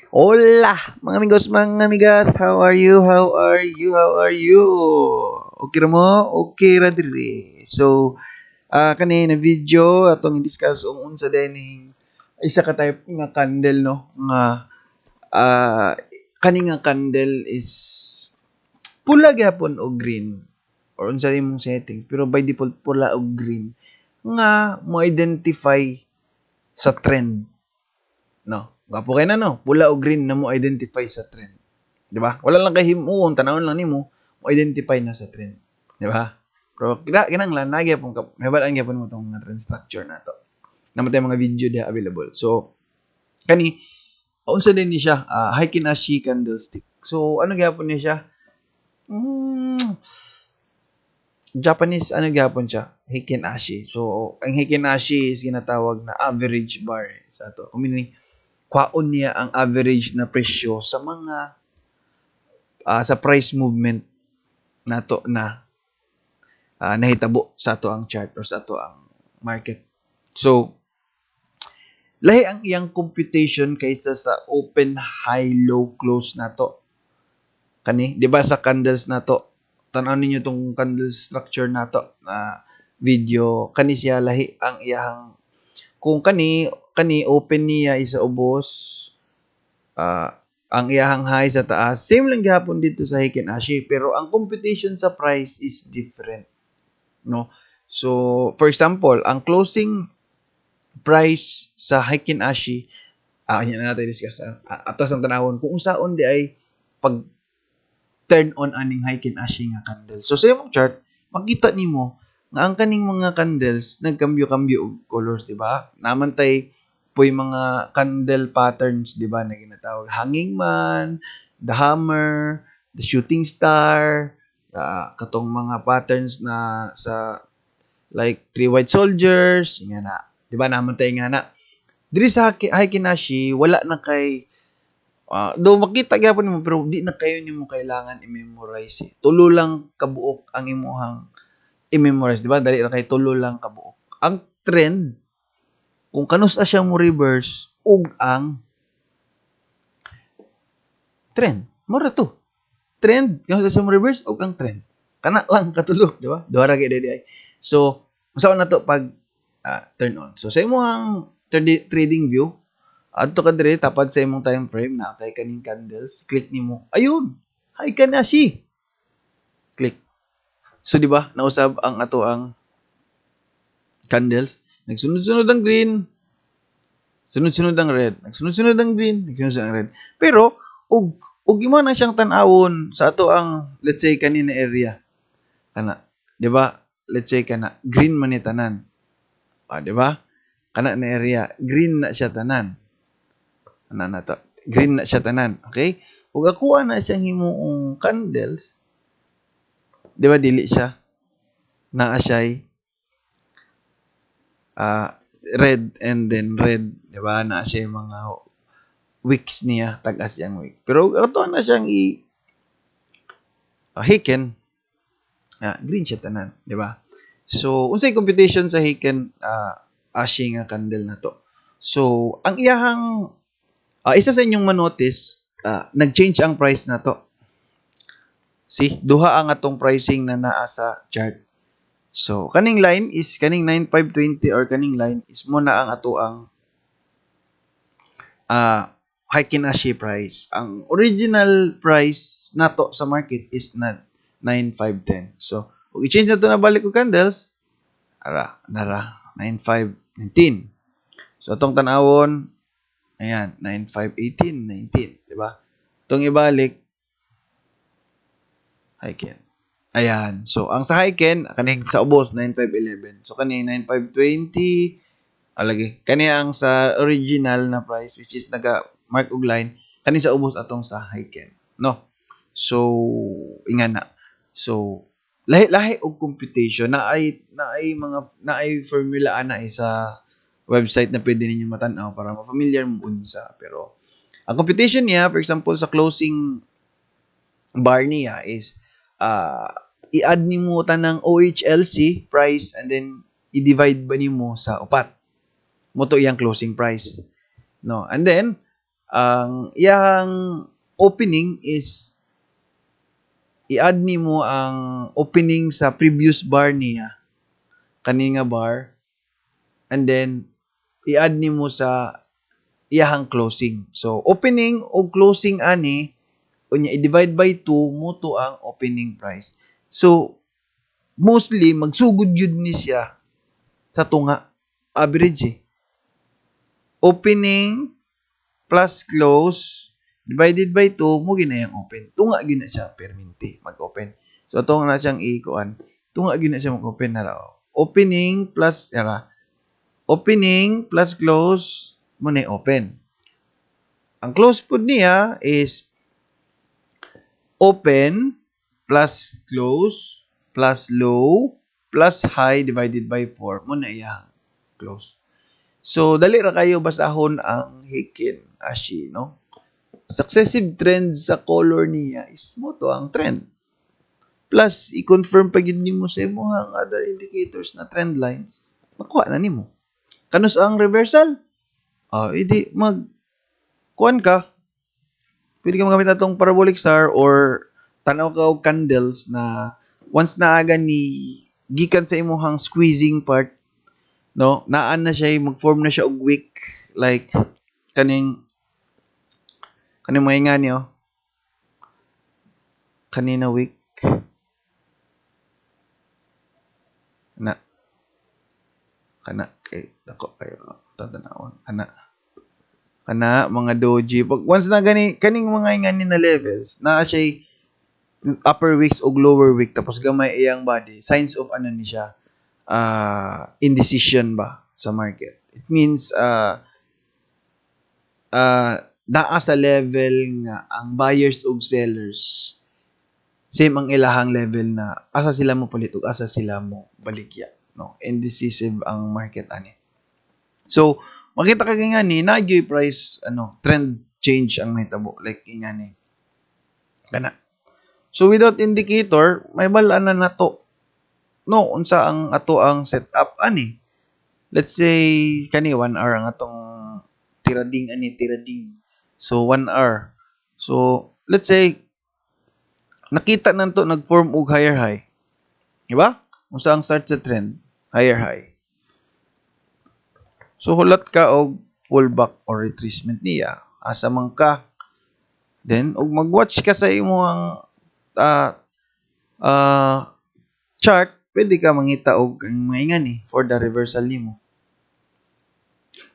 Hola, mga amigos, mga amigas. How are you? How are you? How are you? Okay ra mo? Okay ra diri. So, kani na video atong i-discuss kung unsa dining isa ka type nga candle, no, nga kani nga candle is pula gyapon o green or unsa imong settings, pero by default pula o green nga mo identify sa trend, no? Gwapo kay na, no? Pula o green na mo identify sa trend. Di ba? Wala lang kay himuon, tanawon lang nimo, mo identify na sa trend. Di ba? Pero kinahanglan na gyapon ka, mahibalaan gyapon mo tong trend structure nato. Naman tayo mga video diha available. So, kani unsa din ni siya? Heikin Ashi candlestick. So, ano gyapon ni siya? Japanese ano gyapon siya? Heikin Ashi. So, ang Heikin Ashi is ginatawag na average bar sa ato. Meaning, kwaon niya ang average na presyo sa mga sa price movement nato na nahitabo sa ato ang chart or sa ato ang market. So, lahi ang iyang computation kaysa sa open, high, low, close nato. Kani, di ba sa candles nato, tan-aw ninyo tong candle structure nato na video, kani siya lahi ang iyang kung kani kani open niya isa ubos, ang iyahang high sa taas, same lang gihapon dito sa Heikin Ashi, pero ang computation sa price is different, no? So for example, ang closing price sa Heikin Ashi, na natin discuss, atos ang tanawon kung unsaon di ay pag turn on aning Heikin Ashi nga candle. So sa imong chart, makita nimo nga ang kaning mga candles nagkambyo-kambyo og colors, di ba? Naman tay poy mga candle patterns, di ba, na ginatawag hanging man, the hammer, the shooting star, katong mga patterns na sa like three white soldiers, nga na. Di ba naman tay nga na. Diri sa Heikin Ashi, wala na kay do makita gyapon nimo, pero di na kayo nimo kailangan i-memorize eh. Tulo lang kabuok ang imuhang i-memorize, di ba? Dali ra kay tulo lang kabuok. Ang trend, kung kanus-a siya mo reverse, ug ang trend. Mura to. Trend, kanus-a siya mo reverse, ug ang trend. Kana lang katulo, di ba? Duha ra kay di ay. So, unsaon na to pag turn on? So, sa imong trading view, adto ka dire tapad sa imong time frame na kay kaning candles, click nimo. Ayun. Heikin Ashi. Click. So di ba, nausab ang ato ang candles. Nagsunod-sunod ang green, sunod-sunod ang red, nagsunod-sunod ang green, nagsunod-sunod ang red. Pero ug imo na siyang tan-awon sa ato ang, let's say, kanina area. Kana, di ba? Let's say kana green man ni tanan. Ah, di ba? Kana na area, green na siya tanan. Ana na to. Green na siya tanan, okay? Ug ako na siyang himuong candles, di ba dili siya naa siya red and then red, di ba? Naa siya yung mga wicks niya, tag-as iyang wick. Pero ato na siyang i Heikin, green siya tanan, di ba? So, unsay computation sa Heikin Ashi nga candle na to? So, ang iyahang isa sa inyong manotice, nag-change ang price na to. See, duha ang atong pricing na naa sa chart. So, kaning line is kaning 9520 or kaning line is mo na ang ato ang Heikin Ashi price. Ang original price nato sa market is na 9510. So, kung i-change na to na balik og candles, ara, nara, 9519. So, atong tanawon, ayan, 9518, 19, di ba? Itong ibalik, Heikin. Ayan. So, ang sa Heikin, kaning sa ubos, 9511. So, kaning 9520, alagi. Kani ang sa original na price, which is naga-mark og line, kani sa ubos atong sa Heikin. No? So, inga na. So, lahi-lahi og computation na ay mga na ay formula ana eh sa website na pwede ninyo matan-aw para ma-familiar mo unsa. Pero ang computation niya, for example, sa closing bar niya is i-add nimo tanang OHLC price and then i-divide ba nimo sa upat. Mo to iyang closing price. No? And then Ang iyang opening is i-add nimo ang opening sa previous bar niya, kani nga bar, and then i-add nimo sa iyahang closing. So opening o closing ani, unya i-divide by 2, mao to ang opening price. So mostly magsugod yun ni siya sa tunga, average eh. Opening plus close divided by 2 mao gyud na yung open. Tunga gyud na siya perminti mag-open. So ato na siyang i-kuan. Tunga gyud na siya mag-open na raw. Opening plus era. Opening plus close mao na open. Ang close pud niya is open plus close plus low plus high divided by 4, mao na iyang close. So dali ra kayo basahon ang Heikin Ashi, no? Successive trend sa color niya is mao to ang trend. Plus, i-confirm pa gyud nimo sa imong other indicators na trend lines. Nakuha na nimo. Kanus ang reversal? Ah, idi mag kuan ka. Pwede ka magamit atong parabolic star or tanaw ka og candles na once na aga ni gikan sa imong squeezing part, no, naan na siya, mag-form na siya og wick, like kaning mga nga niyo kanina, wick na kana kay dako kayo tatanawon kana kana mga doji. Pag once na gani kaning mga ingani na levels na siya, upper wicks og lower wick, tapos gamay iyang body, signs of ano ni siya, indecision ba sa market. It means naa sa level nga ang buyers ug sellers same ang ilahang level na asa sila mo palit ug asa sila mo baligya, no? Indecisive ang market ani. So makita ka nga ni na price ano, trend change ang nahitabo, like ingani kana. So without indicator, may bal-an na nato, no, unsa ang ato ang setup ani. Let's say kani 1 hour ang atong tirading ani, tirading. So 1 hour. So let's say nakita nanto nag-form og higher high. Di ba? Unsa ang start sa trend? Higher high. So hulat ka og pullback or retracement niya. Asa man ka. Then og mag-watch ka sa imong chart, pwede ka mangita og ang mga ingani for the reversal nimo.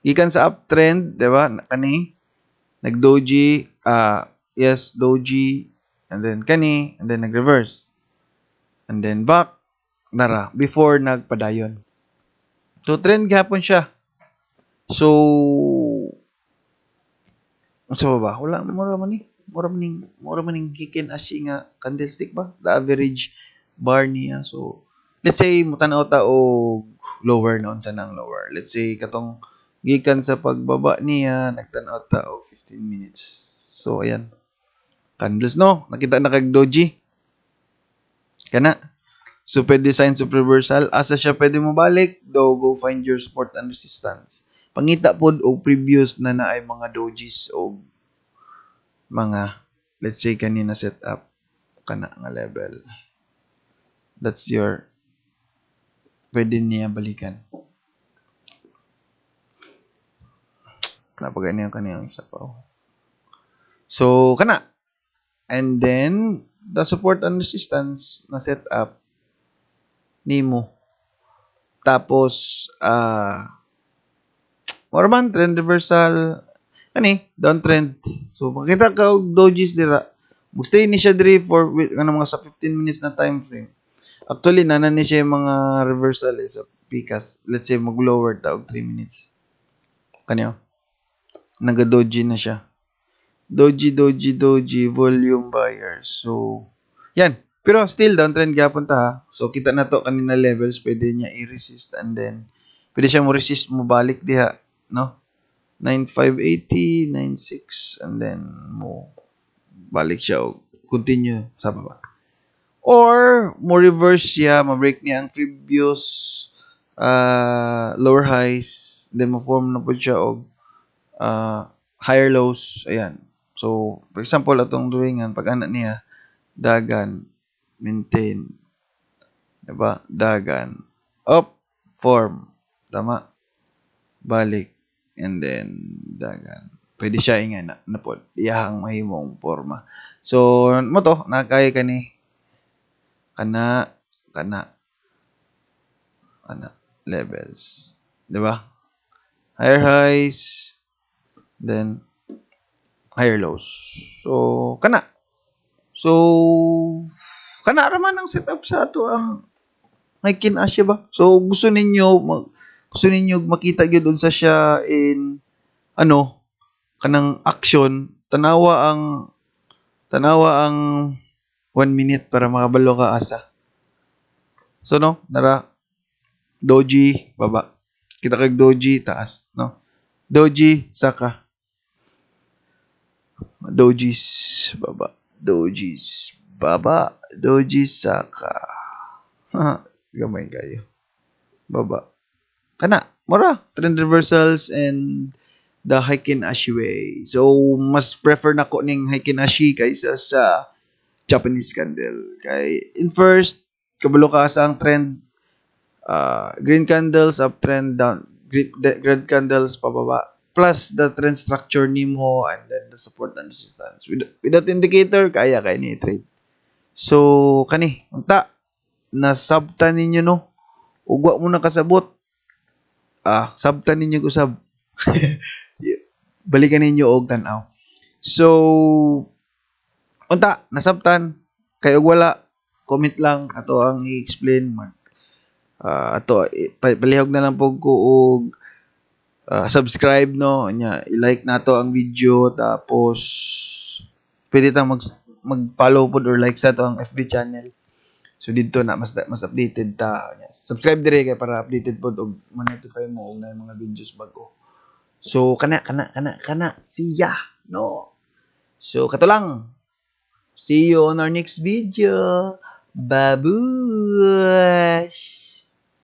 Gikan sa uptrend, di ba? Kani nag-doji, yes, doji, and then kani, and then nag-reverse. And then back, nara, before nagpadayon. So, trend gihapon siya. So, unsa pa ba? Wala, mura man ni. Mura man ning Heikin Ashi nga candlestick ba? The average bar niya. So, let's say, mutanaw ta og lower, no, unsa nang lower. Let's say, katong gikan sa pagbaba niya, nagtanaw ta og 15 minutes. So, ayan. Candles, no? Nakita na kag doji. Kana. So, pwede signs of reversal. Asa siya pwede mo balik? Do, go find your support and resistance. Pangita pod og previous na naay mga dojis o mga, let's say, kanina set up kana nga level. That's your pwede niya balikan. Kana pa ganyan kaniyang isa pa. Oh. So, kana. And then, the support and resistance na set up nimo. Tapos, mura man, trend reversal, kani, downtrend. So, makita ka og dojis dira. Mag-stay ni siya diri for with, ano, mga sa 15 minutes na time frame. Actually, nana ni siya yung mga reversal eh, sa pikas. Let's say, mag-lower ta og 3 minutes. Kanyo. Naga-doji na siya. Doji, doji, doji, volume buyers. So, yan. Pero still, downtrend gihapon ta ha. So, kita na to kanina levels. Pwede niya i-resist and then, pwede siya mo resist, mo balik diha. No? 9,580, 9,6, and then mo balik siya o continue sa baba. Or, mo reverse siya, ma-break niya ang previous lower highs, then mo-form na po siya og Higher lows, ayan. So, for example, atong drawingan, pag ana niya, dagan, maintain, diba? Dagan, up, form, tama, balik, and then, dagan. Pwede siya ingana na pod, iyahang mahimong forma. So, mao to, nakaya kani, kana, kana, ana, levels. Diba? Higher highs, then, higher lows. So, kana. So, kana raman ang setup sa ato ang Heikin Ashi ba? So, gusto ninyo makita gyud unsa siya in ano kanang action, tanawa ang 1 minute para makabalo ka asa. So no, nara doji baba. Kita kag doji taas, no? Doji saka. Dojis baba. Dojis baba. Doji saka. Ha, gamay kayo. Baba. Kana, mura trend reversals and the Heikin Ashi way. So, mas prefer nako ning Heikin Ashi kaysa sa Japanese candle. Kay in first, kabalo ka sa ang trend, green candles uptrend, down green, the, red candles pababa, plus the trend structure nimo and then the support and resistance. Without indicator, kaya kay ni trade. So, kani, unta, nasabtan ninyo, no? Ug wa mo nakasabot. Ah, sabtan ninyo usab. Balikan ninyo og tan-aw. So, unta, nasabtan. Kay og wala, comment lang ato ang i-explain mag ato palihog na lang pud ko og subscribe, no? Nya i-like nato ang video, tapos pwede tang mag-follow pod or like sa ato ang FB channel. So didto na mas updated ta. Nya, subscribe dire kay para updated pod og ma-notify mo og na mga videos bag-o. So kana kana kana kana siya, no? So kato lang. See you on our next video. Babush.